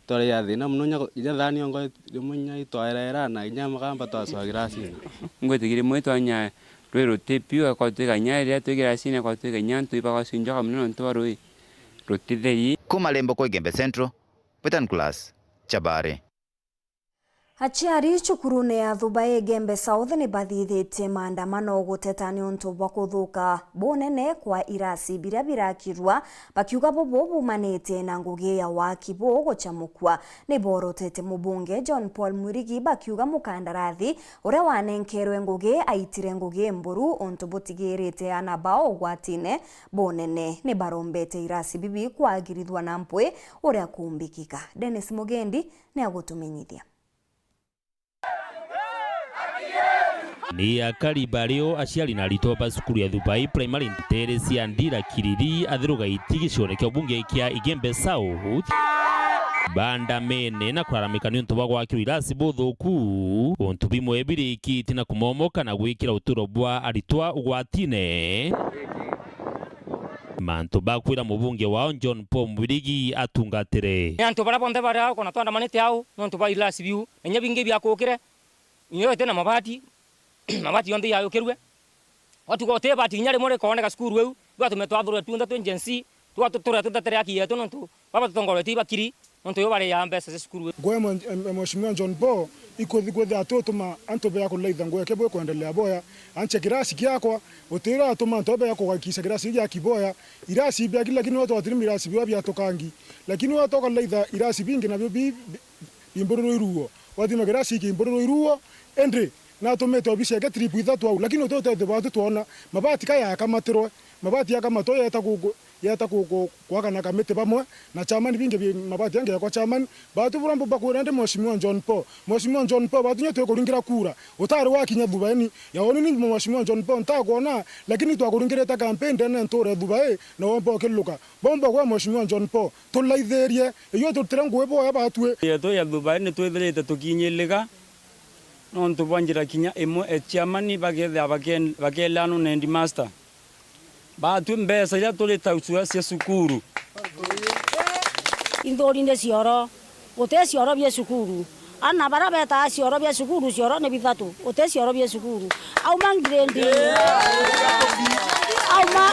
twari ya thina mono, inya, inya thani yongo rimwe inya itwaeraera na inya magamba twacwa giracini. Ngwitikia rimwe twanya rwi ruti piu, akorwo twi kanya riria twi giracini, akorwo twi kanya antu ibagocunjwa mono nontu bwa rui rutitheri. Kuma Lembo kwa Igembe Central, Peter Nicholas, Chabari. Aciari cukurune ya Thubai Igembe South ni bathithitie maandamano guteta niuntu bwa kuthuka bunene kwa irasi biria birakirua, bakiuga bubu bumanite na ngugi ya waki buu gucamukua. Ni borotete mubunge John Paul Mwirigi, bakiuga mukandarathi uria wanenkerwe ngugi aitire ngugi mburu untu butigirite ana bao ugwatine bunene. Ni barombete irasi bibi kwagirithwa na mpwi uria kumbikika. Dennis Mugendi ni agutumenyithia. Ni akari bario aciari na aritwa ba cukuru ya Thubai Primary nteere cia Ndira Kiriri athirugaiti gicione kia ubunge kia Igembe South baandamene na kuraramika niuntu bwa gwakirwa irasi buthuku, untu bimwe birikiti na kumomoka na gwikira uturo bwa aritwa ugwatine. Mantu bakwira mubunge wao John Paul Mwirigi atungatire. Ni antu baria bonthe baria ukona twandamanite au nontu bwa irasi biu, na inya bingi biakukire, inya iti na mabati, mabati yonthe iyayukirue. Watuga uti ibati kinya rimwe rikooneka cukuru iu, bwatume twathurwe tunthe twi Gen Z, twa-, tuture tutetere haki yetu nontu baba tutongoretie ibakiri. Nontu yo bari ya mbeca cia cukuru. Ngugi ya mwe-, em-, Mheshimiwa John Paul ikuthi kwithira atutuma antu bea kulaitha ngugi kia bwi kwendelea boya. Anche kirasi kiakwa, utira atuma antu bea kugakisha kirasi gia kiboya. Irasi biaki, lakini watu watirimi irasi biwa biatukangi. Lakini watu ukalaitha irasi bingi nabio bi, bi, imbururu iruo. Wathima kirasi iki imbururu iruo, indi natumite obisi yake trip ithatu au, lakini uti utethio bwatu twona. Mabati ka yakamatirwe, Mabati ya Kamatwe yeta ku-, ku-, yeta ku-, ku-, kwakana kamiti bamwe, na chairman bingi bi mabati yangi yakwa chairman. Batu bura mbu bakwira ndi Mheshimiwa John Paul. Mheshimiwa John Paul, batu nye twikuringira kura. Utari wakinya Thubaini. Ya uni ni Mheshimiwa John Paul ntakwona, lakini twakuringirite campaign ndene nture Thubai, na womba ukiluka. Bomba gwa Mheshimiwa John Paul, tulaithirie. Iyo tutire ngugi boya batwi. Yetu ya Thubai ni twithirite tukinyilika, nontu bwa njira kinya imwe e chairman bakethira baken-, bakelano na headmaster. Batwi mbeca iria turi taucua cia cukuru. Inthuri ni cioro, guti cioro bia cukuru. Ana bara betaa cioro bia cukuru, cioro ni bithatu, guti cioro bia cukuru. Auma grade, auma,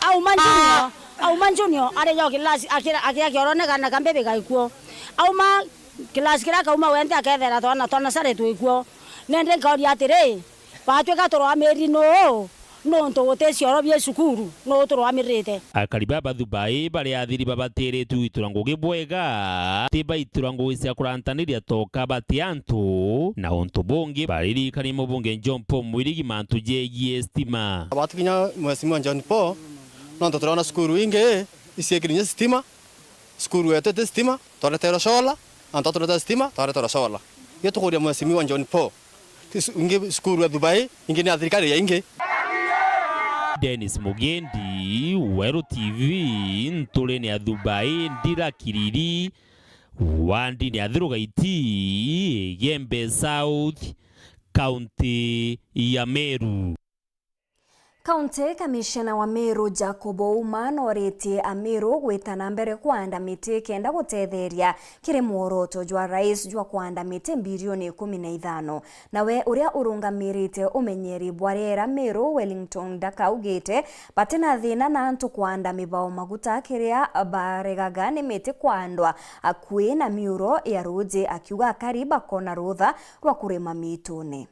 auma junior, auma junior, ari jo class, akira, akia kioro ni kana kambibi gaikuo. Auma class kiria kauma wenthe akethera twana twa nasari twikuo. Nende nkauria atiri, batwika turwamiriri nuu? Nontu guti cioro bia cukuru, nuu turwamirite? Akari ba Bathubai baria athiri babatiritwe gwitura ngugi bwega, ti baitura ngugi cia kurantaniria toka bati antu, na untu bungi baririkanie mubunge John Paul Mwirigi mantu jegie stima. Batu kinya Mheshimiwa John Paul, nontu turona cukuru ingi iciikirwe inya stima, cukuru yetu iti stima, twareterwe solar, antu aturetere stima, twareterwe solar. Iyo tukuria Mheshimiwa John Paul. Ti su-, ingi cukuru ya Dubai, ingi ni ya thirikari ya ingi. Dennis Mugendi, Weru T V, nturene ya Dubai, Ndira Kiriri, wandini ya Thiru Gaiti, Igembe South, kaunti ya Meru. County Commissioner wa Meru Jacob Ouma noritie Ameru gwita na mbere kwanda miti kenda gutetheria kiri mworoto jwa rais jwa kwanda miti bilioni ikumi na ithano. Nawe uria urungamirite umenyeri bwa riera Meru Wellington Ndaka augite batina thina na antu kwanda mibao maguta kiria baregaga ni miti kwandwa akui na miuro ya ruji, akiuga akari bakona rutha rwa kurima mitune.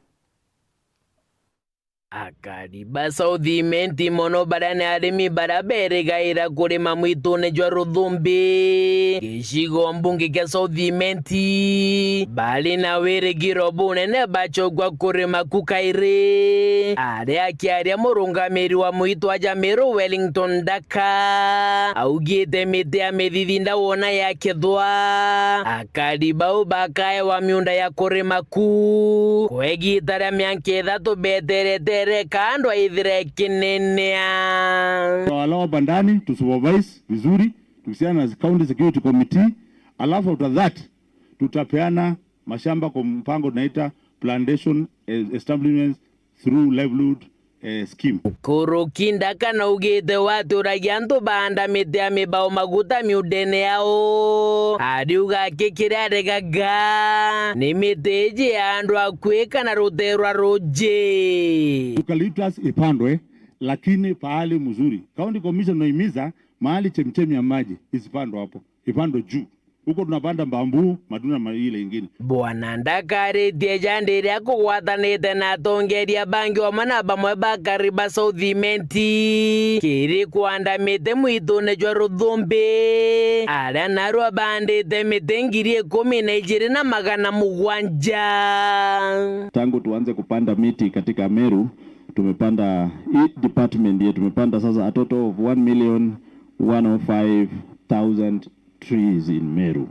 Akari ba South Imenti mono baria ni arimi baria berigaira kurima mwitune jwa Ruthumbi, gicigo mbunge kia South Imenti, bari na wirigiro bunene bacokua kurima ku kairi. Aria akiaria murungamiri wa mwitwa ja Meru Wellington Ndaka augite miti ya mithithi ndawona yakethwa. Akari bau bakaewa miunda ya kurima ku kwa igita ria mianka ithatu beteretere kando aithire kinenea. Wale wa bandani tu supervise vizuri, tukihusiana na county security committee, alafu after that tutapeana mashamba kwa mpango tunaita plantation, eh, establishments through livelihood, eh, scheme. Nkuruki Ndaka naugite waturagia antu baanda miti ya mibao maguta miundene yao. Ariuga aki kiria aregaga ni miti iji ya andu akui kana rutere rwa ruji. Eucalyptus ipandwe, lakini pahali mzuri. County Commission naimiza mahali chemchemi ya maji isipandwe hapo, ipandwe juu. Huko tunapanda bamboo, matunda ma-, ile ingine. Bwana Ndaka aritie jandi iria akugwatanite na atongeria bangi bamwe na bamwe ba akari ba South Imenti kiri kwanda miti mwitune jwa Ruthumbi, aria narua bandite miti ngiri ikumi na ijiri na magana mugwanja. Tangu tuanze kupanda miti katika Meru, tumepanda, hii department yetu tumepanda sasa a total of one million one oh five thousand trees in Meru.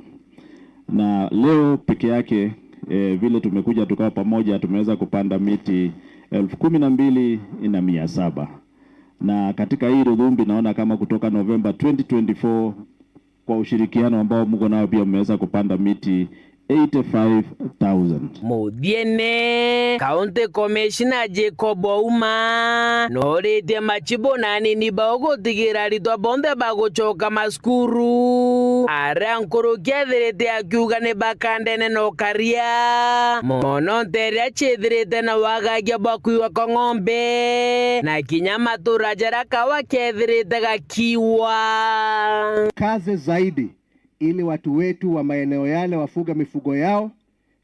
Na leo peke yake, eh, vile tumekuja tukawa pamoja, tumeweza kupanda miti elfu kumi na mbili na mia saba. Na katika hii Ruthumbi naona kama kutoka November twenty twenty-four, kwa ushirikiano ambao mko nao pia mmeweza kupanda miti eighty-five thousand. Muthiene, County Commissioner Jacob Ouma noritie machibu na anini bao gutigira aritwa bonthe bagucoka macukuru, aria nkuruki ethirite akiuga ni bakandene na ukaria mono nteria ciithirite na wagagia bwa kwiwa kwa ng'ombe na kinya matura jaria kawa kethirite gakiwa. Kazi zaidi ili watu wetu wa maeneo yale wafuge mifugo yao.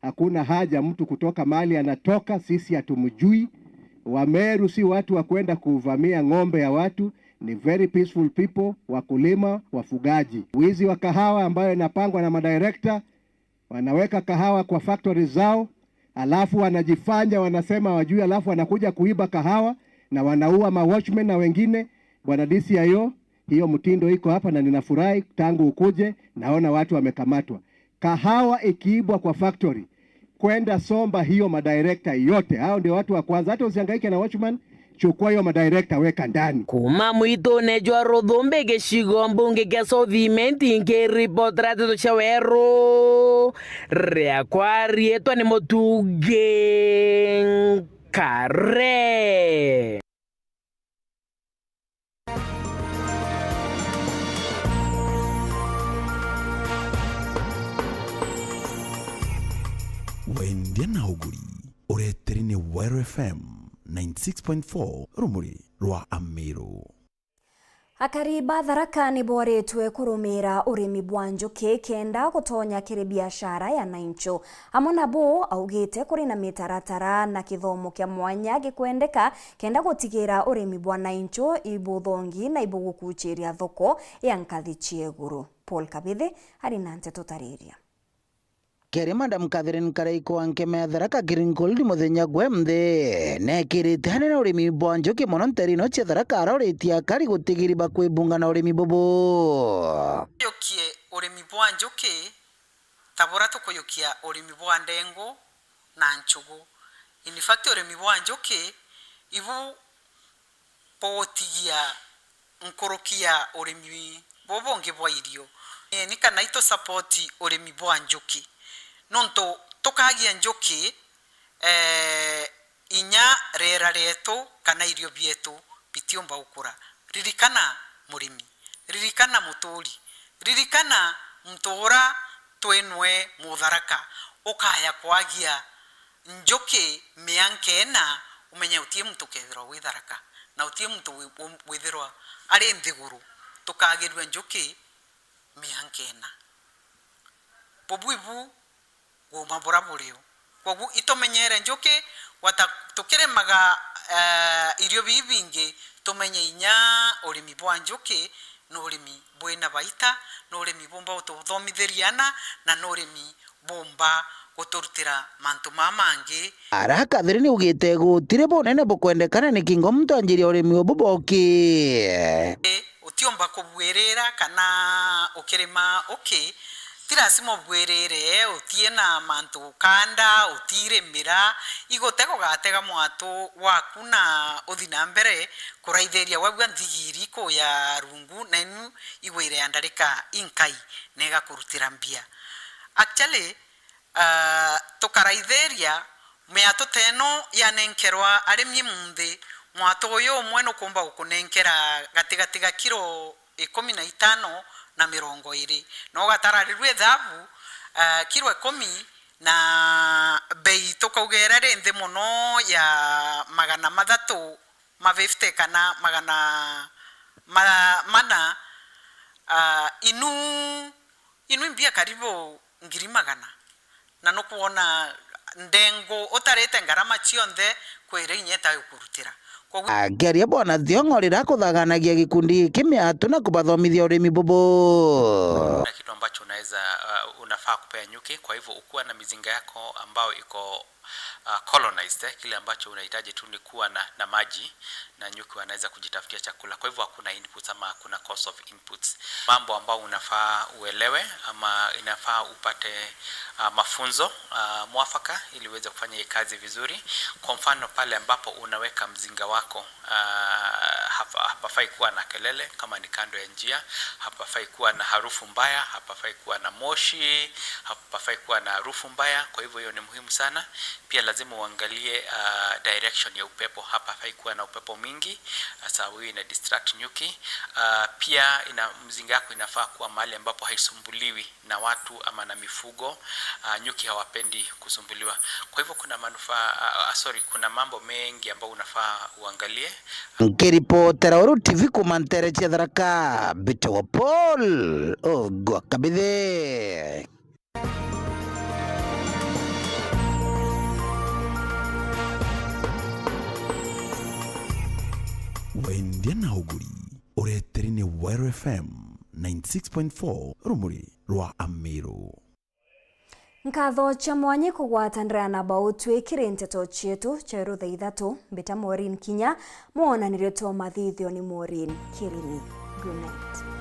Hakuna haja mtu kutoka mahali anatoka, sisi hatumjui. Wameru si watu wa kwenda kuvamia ng'ombe ya watu, ni very peaceful people, wakulima, wafugaji. Wizi wa kahawa ambayo inapangwa na madirector, wanaweka kahawa kwa factories zao, alafu wanajifanya wanasema wajui, alafu wanakuja kuiba kahawa na wanaua ma watchmen na wengine. Bwana D C I O, hiyo mtindo iko hapa na ninafurahi tangu ukuje, naona watu wamekamatwa. Kahawa ikiibwa kwa factory, kwenda somba hiyo madirector yote. Hao ndio watu wa kwanza. Hata usihangaike na watchman, chukua hiyo madirector, weka ndani. Kuma mwitune jwa Ruthumbi, gicigo mbunge kia South Imenti, nkiripotera nteto cia weru, riakwa riitwa ni Mutungi Nkare. Wendia na uguri ureteri ni Weru F M ninety six point four, rumuri rwa Amiru. Akari ba Tharaka ni boritwe kurumira urimi bwa njuki kenda gutonya kiri biashara ya nainchu. Amwe nabo augite kuri na mitaratara na kithomo kia mwanya gikwendeka kenda gutigira urimi bwa nainchu ibuthongi na ibugukuchiria thoko ya nkathi cia iguru. Paul Kabithi ari na nteto tariria. Keri Madam Catherine Karaiko wa nkeme ya Tharaka Green Gold muthenya gwe mthe, nekirite hanene urimi bwa njuki mono nteere ino cia Tharaka, aroritie akari gutigiri ba kwibunga na urimi bubu. Yukie urimi bwa njuki ta bura tukuyukia urimi bwa ndengu na nchugu. In fact, urimi bwa njuki ibu bugutigia nkuruki ya urimi buu bungi bwa irio. Ni kana itu support urimi bwa njuki, nontu tukagia njuki, eh, inya riera rietu kana irio bietu bitiumba gukura. Ririkana murimi, ririkana muturi, ririkana muntu ura twinwe Mutharaka, ukaya kwagia njuki mianka ina, umenye uti muntu ukethirwa wi Tharaka, na uti muntu wi-, wi-, withirwa ari nthiguru, tukagirua njuki mianka ina. Bubu ibu guuma bura burio. Kwogu itumenyere njuki, gwata tukirimaga, eh, irio bibingi, tumenye inya urimi bwa njuki ni urimi bwina baita, ni urimi bumba gututhomitheria ana, na ni urimi bumba guturutira mantu maa mangi. Ara Catherine augite gutiri bunene bukwendekana nikingo muntu anjiria urimi ubu boki. Utiumba kubuirira kana ukirima uki, ti lazima ubuirire, utie na mantu ukanda, utirimira, igute gugatega mwatu waku na uthi na mbere kuraithiria wagua nthigiri kuya rungu, na inu igwire ya ndarika inkai na igakurutira mbia. Actually, ah, tukaraithiria miatu ta ino yanenkerwa arimi munthi, mwatu uyu umwe nukumba gukunenkera gatigati ga kiro ikumi na itano na mirongo iri. Na ugatararirua ithabu, ah, kiro ikumi na bei tukauga iria iri nthi mono ya magana mathatu ma fifty kana magana ma-, mana, ah, inu, inu imbia karibu ngiri magana. Na nukwona ndengu utarite ngarama cionthe, kwira inya itagukurutira. Kwoguo akiaria Bwana Thiong'o riria akuthaganagia gikundi giki miatu na kubathomithia urimi bubu. Kuna kitu ambacho unaweza, uh, unafaa kupea nyuki, kwa hivyo ukuwa na mizinga yako ambayo iko uh, colonized, eh, kile ambacho unahitaji tu ni kuwa na, na maji na nyuki wanaweza kujitafutia chakula. Kwa hivyo hakuna inputs ama hakuna cost of inputs. Mambo ambayo unafaa uelewe ama inafaa upate, uh, mafunzo, uh, mwafaka ili uweze kufanya hii kazi vizuri. Kwa mfano, pale ambapo unaweka mzinga wako, uh, hapa, hapafai kuwa na kelele kama ni kando ya njia, hapafai kuwa na harufu mbaya, hapafai kuwa na moshi, hapafai kuwa na harufu mbaya. Kwa hivyo hiyo ni muhimu sana. Pia lazima uangalie, ah, direction ya upepo. Hapafai kuwa na upepo mingi, ah, sababu hiyo ina distract nyuki. Ah, pia ina, mzinga yako inafaa kuwa mahali ambapo haisumbuliwi na watu ama na mifugo. Ah, nyuki hawapendi kusumbuliwa. Kwa hivyo kuna manufaa, ah, ah, sorry, kuna mambo mengi ambayo unafaa uangalie. Nkiripotera Weru T V kuma nteere cia Tharaka, mbitagwa Paul Ogwa Kabithi. Wendia na uguri, ureteri ni Weru F M ninety six point four, rumuri rwa Amiru. Nkatho cia mwanya kugwatanira na bautwi kiri nteto cietu cia rutha ithatu. Mbita Maureen Kinya, mwonanirio twa mathithio ni Maureen Kirini. Good night.